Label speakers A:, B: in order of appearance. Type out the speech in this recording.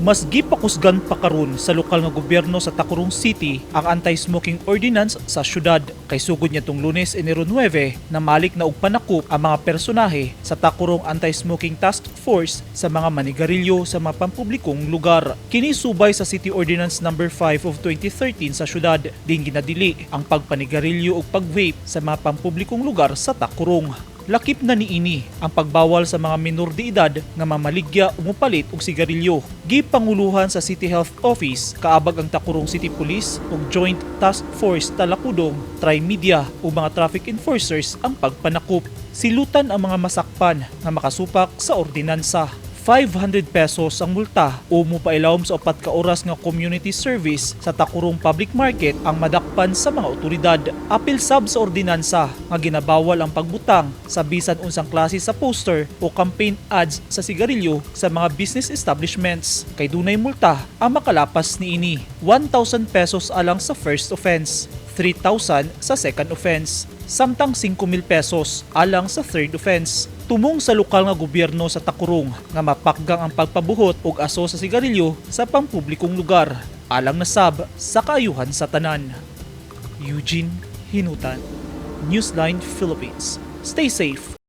A: Mas gipakusgan pa karon sa lokal nga gobyerno sa Tacurong City ang anti-smoking ordinance sa syudad. Kay sugod niadtong Lunes, Enero 9, namalik na og panakop ang mga personahe sa Tacurong Anti-Smoking Task Force sa mga manigarilyo sa mga pampublikong lugar. Kini subay sa City Ordinance Number 5 of 2013 sa syudad, din ginadili ang pagpanigarilyo ug pag-vape sa mga pampublikong lugar sa Tacurong. Lakip na niini ang pagbawal sa mga minor de edad nga mamaligya o mopalit og sigarilyo. Gipanguluhan sa City Health Office kaabag ang Tacurong City Police ug Joint Task Force Talakudong, Trimedia ug mga traffic enforcers ang pagpanakop. Silutan ang mga masakpan nga makasupak sa ordinansa. 500 pesos ang multa o mupailawom sa 4 ka oras nga community service sa Tacurong Public Market ang madakpan sa mga otoridad. Apil sab sa ordinansa nga ginabawal ang pagbutang sa bisan unsang klase sa poster o campaign ads sa sigarilyo sa mga business establishments. Kay dunay multa ang makalapas niini. 1,000 pesos alang sa first offense, 3,000 sa second offense, samtang 5,000 pesos alang sa third offense. Tumong sa lokal nga gobyerno sa Tacurong nga mapakgang ang pagpabuhot og aso sa sigarilyo sa pampublikong lugar alang na sab sa kaayuhan sa tanan. Eugene Hinutan, Newsline Philippines. Stay safe.